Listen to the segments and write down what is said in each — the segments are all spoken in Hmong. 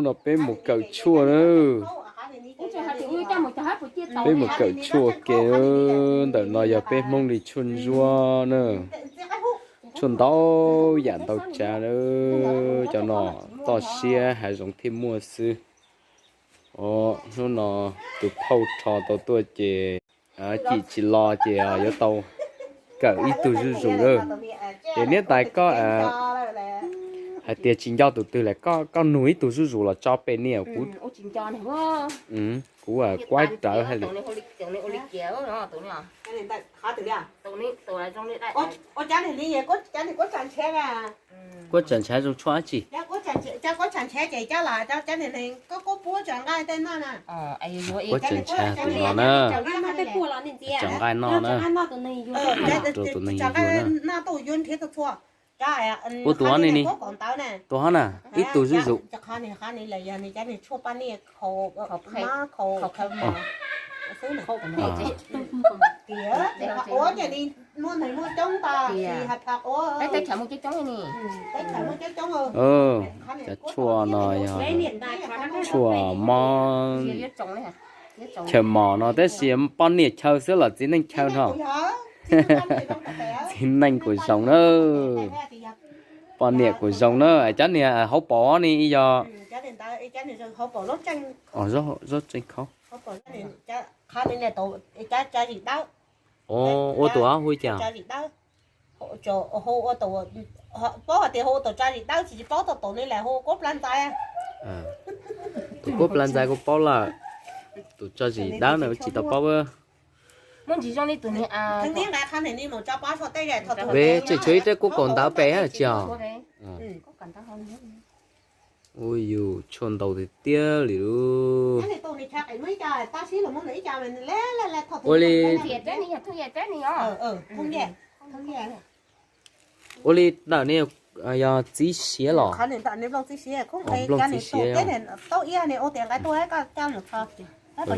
No peb mus kawm tshuaj na. Peb mus kawm tshuaj ke, ntawm no yog peb Hmoob li tshuaj ntsuab na. Tshuaj ntau yam ntau tsav na. Cov no toj siab hav zoov thiaj muaj xwb. Hnub no tus phauj rho tau tuaj ces cim tsis los ces yuav tau kawm ib tug zuj zus lawm. Ces niam tais koj hais tias tsis nco tus twg lawm, koj nug ib tug zuj zus los tso pem niam kuv, kuv kuaib rawv hais li. Kuaib tsam ntshav zoo tshuaj dab tsi? Kuaib tsam ntshav tus no na. Tsom nqaij noj na. Rau tus neeg yuag na. Ua tus hov ni, tus hov na, ib tug zuj zus. Cov tshuaj no yog tshuaj mob chaw mos no tab sis poj niam chaw xwb los txiv neej chaw no? Txiv neej kuj zoo na. Poj niam kuj zoo na, cov niag hauv paus ni yog. Zaub tseem khaub. Ua tus hov hu cas? Paub hais tias hu tus tso zis dawb tsis, tsis paub tau tus ni lawm, hu kuab plab ntxais. Tus kuab plab ntxais kuv paub lawm, tus tso zis dawb na tsis tau paub. Peb tseem tshuav ib rab kuab kaus ntawv pem tsis os. Ua yus tshuaj ntau tiag tiag li lub. Ua li, ua li ntawm ni yog txiv siav los? Nplooj txiv siav. Peb cov pem tsis muaj. Thaum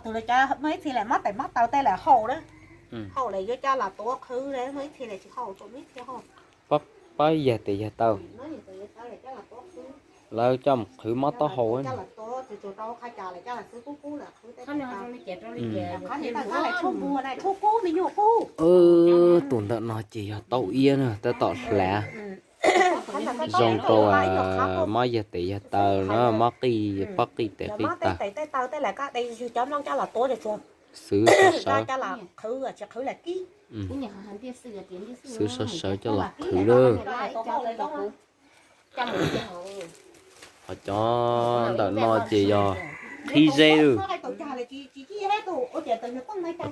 twg lawv cov muaj ib txhia lawm mob tes mob taw tej lawm haus na, haus lawm yuav coj los tuav qhwv, muaj ib txhia lawm tsis haus, muaj ib txhia haus. Pab yag tes yag taw, lawv coj mus qhwv mob taub hau. Tus ntawm no ces yog taub iab na, tab tom hlav. Zoo rau mob yag tes yag taw na, mob qij pob qij tes qij taw. Xwv sawv, xwv sawv sawv coj los qhwv lawm. Ho cov ntawm no ces yog qhib zeb.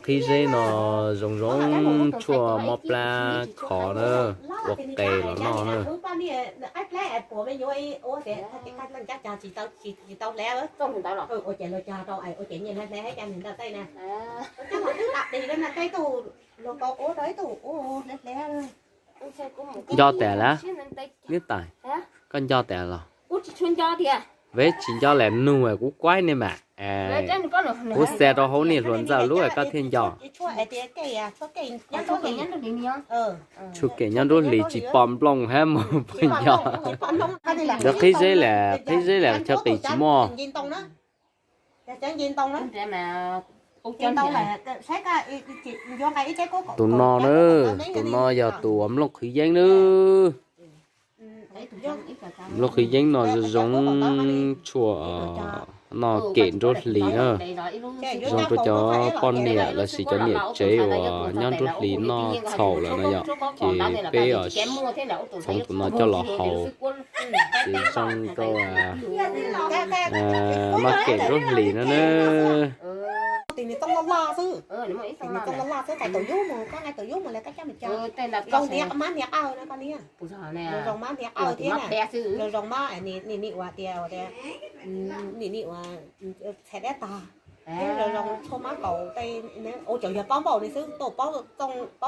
Qhib zeb no zoo zoo tshuaj mob plab khov na, ua qe los noj na. Nco tas lawm, niam tais, koj nco tas los? Peb tsis nco lawm, nug kuv kuaib nej mas. Kuv xa rau hauv niag hluas ntxawm lub koj thiaj nco. Tshuaj kem nyob nruab hlis tsis pom nplooj hab mus pheej nco. Ntawd qhib zeb lam, qhib zeb lam chaw qis tsis muaj. Tus no na, tus no yog tus uas nplooj qhwv yeeb na. Nplooj qhwv yeeb no zoo zoo tshuaj noj kem nruab hlis na. Zoo rau cov poj niam lossis cov niam tsev uas nyob nruab hlis noj txhaum lawm no yom, ces peb txhoov tus no coj los haus, ces zoo rau noj kem nruab hlis no na. Ua cas yog paub npaum ni xwb, paub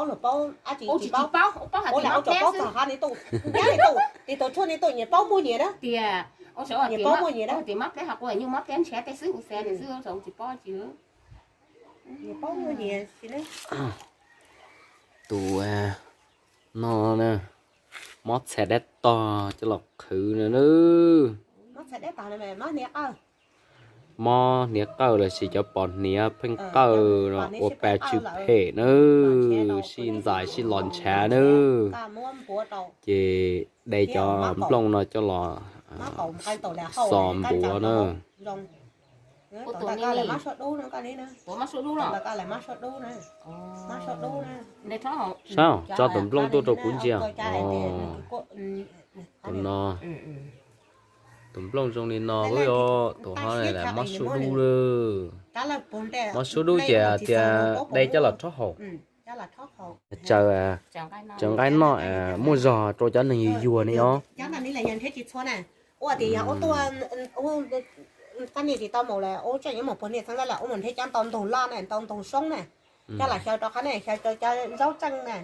luag paub dab tsi tsis paub. Ua cas paub txog qhov ni tus, nyab ni tus, tus tshuaj ni tus nyias paub muaj nyias na. Nyias paub muaj nyias na. Nyias paub muaj nyias. Tus No na, mob txhais dab tog coj los qhwv no na. Mob hniav qawj lossis cov pos hniav pheej qawj no ua pa tsw phem na, sij ntxais sij los ntshav na. Ces de cov nplooj no coj los xos npuav na. Saib, tso tus nplooj tuaj rau kuv ntsia. Tus no, tus nplooj zoo li no os, tus ho mob suab dub lawm. Mob suab dub ces tias de coj los rhaub haus. Tsaws, tsaws nqaij noj, muaj zog rau cov neeg yuag yuag ne os. Ua tias yog ua tuaj, qab niag tsis tau mus lawm, ua tseem yuav mus puag niag txheeb lawm, ua mus nrhiav cov ntau ntug loj na, ntau ntug soob na, coj los xyaw rau qhov ne, xyaw rau cov zaub tseej na,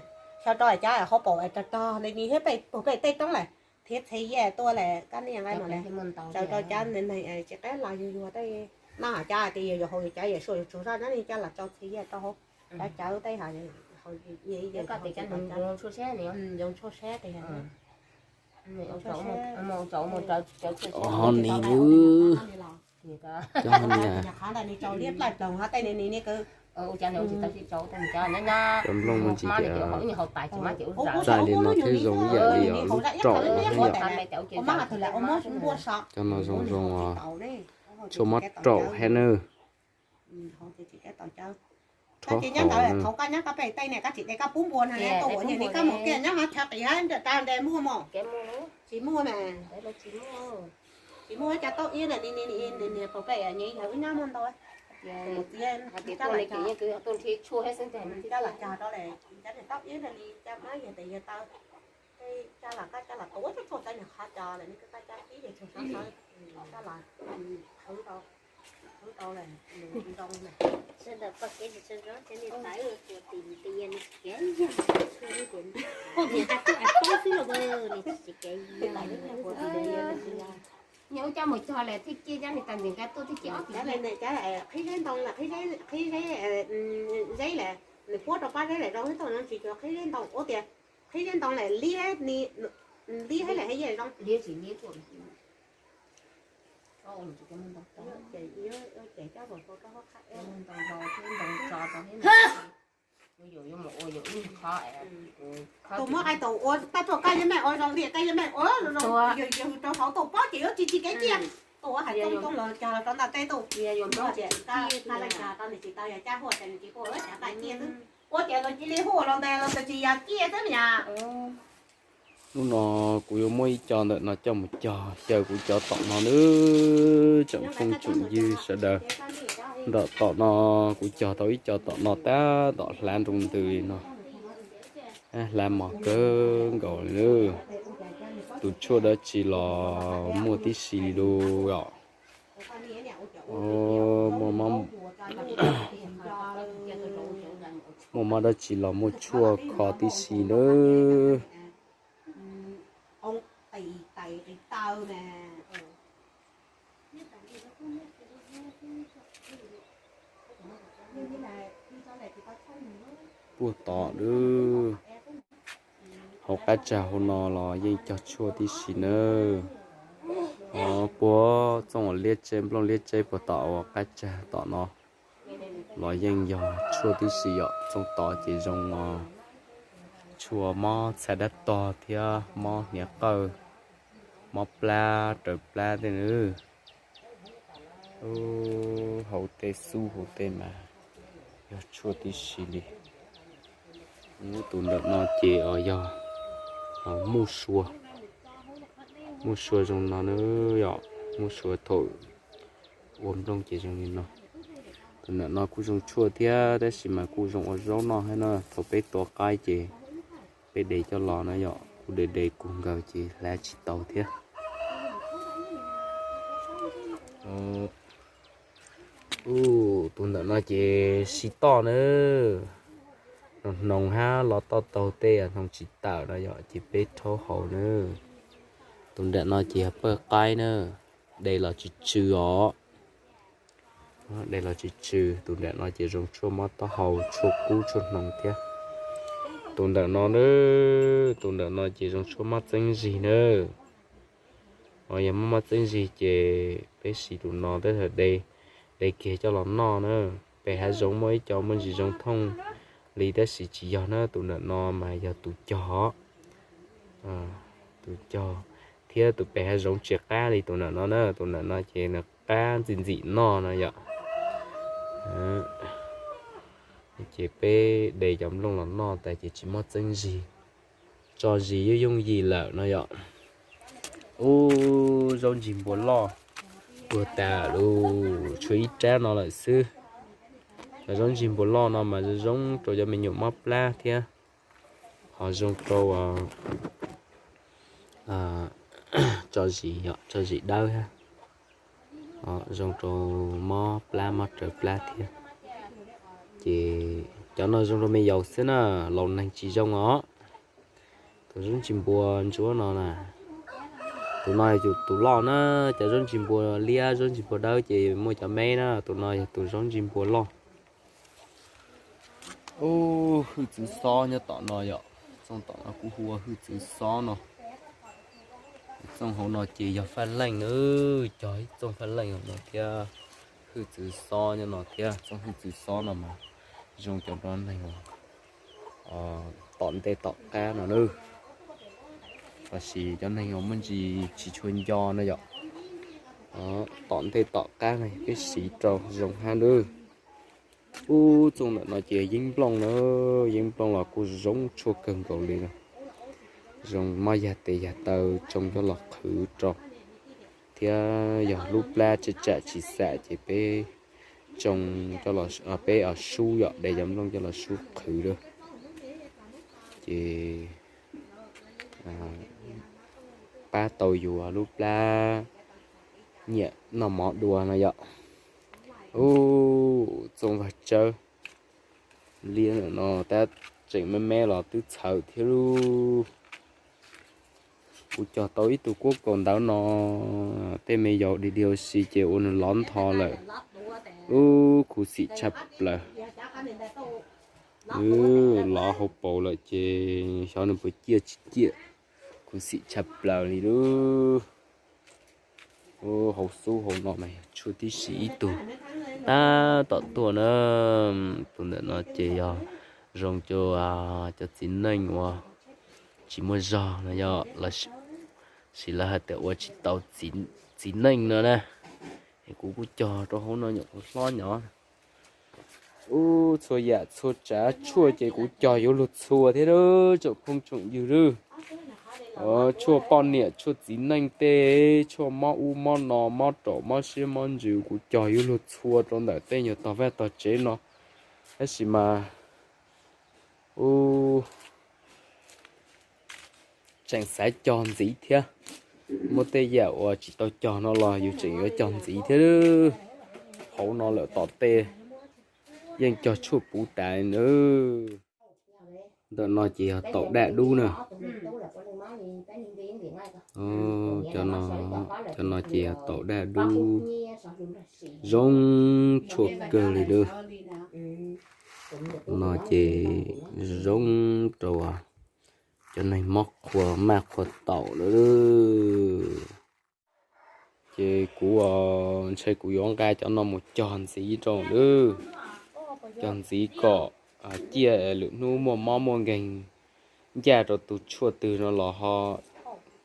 xyaw rau cov hauv paus rog rog li ni thiab pem puag pem tej roob lawm, thiab txhia yaj tuaj lawm, qab niag nqaij mus lawm, xyaw rau cov neeg tsis qab los yuag yuag tej, noj hais cov tias yog yuav haus yus cov yawm suab yus tsaug zog nyob li coj los rau txhia yaj rau hauv, cov cawv tej hais, zoo tshuaj siab tias ho ni, cov ho ni, cov nplooj muaj ntsis tias txaij li no thiab zoo ib yam li lub raum no thiab yom. Cov no zoo zoo, tshuaj mob raum thiab nawb. Rhaub haus na. Tsis muaj na, tsis muaj cov taub iab na, ni ni ni ni puag pem nyias yawg wb nyob muaj ntau. Hais tias tuaj li ces yeej tuaj nrhiav tshuaj thiab xwb, coj los cog rau lawm, cov niag taub iab na li cov mab yog tes yog taw, coj los koj coj los tuav tshuaj tshuaj cov niag qhov cos lawm, nws koj coj tib yog tshuaj sov sov, coj los qhwv rau, qhwv rau lawm zoo na. Sawv daws pom kev tsis tshua zoo ces niag tawv ua tim tias nws tsis kev yog tshuaj, niag qab tub a paub xwb los nws tsis kev yog. Nws ua coj mus cog lawm thiaj ciaj, cov niag tawv ntxim nqa tuaj thiaj ciaj ob tug. Qhib zeb ntoo lawm, qhib zeb, zeb lawm, nws puab rau pab zeb lawm zoo thiab tau no tsis cuag qhib zeb ntoo ua tias qhib zeb ntoo lawm liab, liab thiab lawm thiaj zoo. Liab tsis liab tuaj. Ces coj mus rau qhov qhab eb, tus muab qai tus ua tab tuaj koj yeej meem ua zoo li koj yeej meem ua zoo zoo, yog yog rau hauv tau pob ces yuav tsis tsis kev ciaj. Tus ua hais txooj txooj los cog los rau ntawm tej tus, yog yuav muab ces koj leej cog rau nws tsis tau, yog caj huaj ces nws tsis huaj, cov qai ciaj xwb. Ua ces los cia li huaj los ntes los tsis yog ciaj xwb niam. Hnub no kuv yuav muab ib co ntawm no coj mus cog xyaw kuv cov tom no nawb tsoom phooj tsoom ywg sawv daws. Ntawm tom no kuv cog tau ib co tom no tab tom hlab nroo ntws li no. Hlab mos kawg nkaus li nawb. Tus tshuaj dab tsi los muaj tib si li lus os. Muaj mob dab tsi los muaj tshuaj kho tib si nawb. Puag tom nawb. Hauv qab tsag hauv no los yeej cog tshuaj tib si nawb. Puag txooj uas liab tseb nplooj liab tseb puag tom uas qab tsag tom no los yeej yog tshuaj tib si yom. Txooj tod ces zoo os, tshuaj mob txhais dab tog thiab mob hniav qawj, mob plab raws plab tej nawb. Hauv tej xub hauv tej mas yog tshuaj tib si li. Tus ntawm no ces yog muj sua, muj sua zoo no nawb yom, muj sua thaum ua nplooj ces zoo li no. Tus ntawm no kuj zoo tshuaj thiab tab sis mas kuj zoo ua zaub noj thiab na. Thaum peb tua qaib ces peb de coj los na yom, kuj de de kub nkaus ces hlab tsis tau thiab. Tus ntawm no ces sib toj nawb, hnoos hnoos hab los toj taug tej hnoos tsis tawm no yom ces peb rhaub haus nawb. Tus nram no ces yog pawg qaib na, de los tsis tsw os. De los tsis tsw, tus nram no ces zoo tshuaj mob taub hau, tshuaj kub tshuaj hnoos thiab. Tus ntawm no na, tus ntawm no ces zoo tshuaj mob txeeb zig na. Yog mob mob txeeb zig ces peb siv tus no tab sis de, de kiag coj los noj na. Pem hav zoov muaj ib co muaj ntsis zoo thooj li tab sis tsis yog na, tus ntawm no mas yog tus cog, tus cog, thiab tus pem hav zoov tsis qab li tus ntawm no na, tus ntawm no ces nws qab ntxim ntxim noj no yom. Ces peb de cov nplooj los noj tas ces tsis mob txeeb zig, tso zis yooj yooj yim lawm no yom. Ub, zaub ntsis npua loj tuag tas lawm, tshuav ib rab no lawm xwb. Cov zaub ntsis npua loj no mas zoo zoo rau cov me nyuam mob plab thiab, ho zoo rau tso zis, tso zis dawb thiab, zoo rau mob plab mob raws plab thiab. Ces cov no zoo rau me yaus xwb na, laus neeg tsis zoo os. Tus zaub ntsis npua ntsuab no na, tus no yog tus loj na. Cov zaub ntsis npua liab zaub ntsis npua dawb ces muaj cov me na, tus no yog tus zaub ntsis npua loj. Ub, hwj txwv xob nyob tom no yom, txooj tom no kuj hu ua hwj txwv xob no. Txooj hauv no ces yog faj leej na, cog ib txooj faj leej hauv no thiab, hwj txwv xob nyob no thiab. Txooj hwj txwv xob no mas zoo cov neeg tom ntej tom qab no na, los sis cov neeg uas muaj ntsis tsis tshua nco no yom. Tom ntej tom qab no peb siv rau zoo hab na. Ub, txooj ntawm no ces yeeb nplooj na, yeeb nplooj los kuj zoo tshuaj kawg nkaus li na. Zoo mob yag tes yag taw tsoo coj los qhwv rau, thiab yog lub plab tsam tsam tsis xam ces peb tsoo, peb sub yom, de cov nplooj coj los sub qhwv lawm. Ces pab tau yus lub plab nyiam noj mov dua no yom. Ub, txooj vag tsawb liab no tab tseem me me los twb txhawv thiab lauj. Kuv cog tau ib tug kuab kaus ntawv no, tej me yaus dig dig ua si ces ua nws lov ntho lawm. Ub, khuv xim tshaj plaws. Lov hauv paus lawm ces xyov nws puas ciaj tsis ciaj, khuv xim tshaj plaws li lauj. Hauv xub hauv no mas yog tshuaj tib si ib tug tab tom tuaj na. Tus ntawm no ces yog zoo rau cov txiv neej uas tsis muaj zog no yom, sis lawv hais tias ua tsis tau txiv neej no na. Es kuv kuj cog rau hauv no nyuam qhuav hlob nyob. Ub, txhua yam txhua tsav tshuaj ces kuv cog yuav luag txhua thiab tsoom phooj tsoom ywg lawm. Tshuaj poj niam tshuaj txiv neej tej, tshuaj mob ub mob no, mob raum mob siab mob ntsws, kuv cog yuav luag txhua rau ntawm tej nyuag tog vaj tog tsev no. Tab sis mas ub, tseem xav cog ntxiv thiab. Muaj tej yam uas tsis tau cog no los yus tseem yuav cog ntxiv thiab. Hauv no lawm tom tej yeej cog tshuaj puv tas na. Ntawm no ces yog taum daj dub na. Cov no ces yog taum daj dub, zoo tshuaj kawg li lawm. No ces zoo rau cov neeg mob qhua maj qhua taum lawm. Ces kuv ntshe kuv yuav nqa cov no mus cog ntxiv rau lawm. Cog ntxiv kom ciaj lwm hnub muaj mob muaj nkeeg ncaj rau tus tshuaj twg no los ho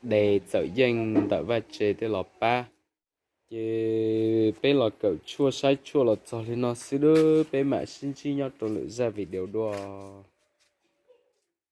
de txawm yeej ntawm vaj tse tej los pab. Ces peb los kawm tshuaj saib tshuaj los txog li no xwb, peb mam sib ntsib nyob rau lwm zaj video dua.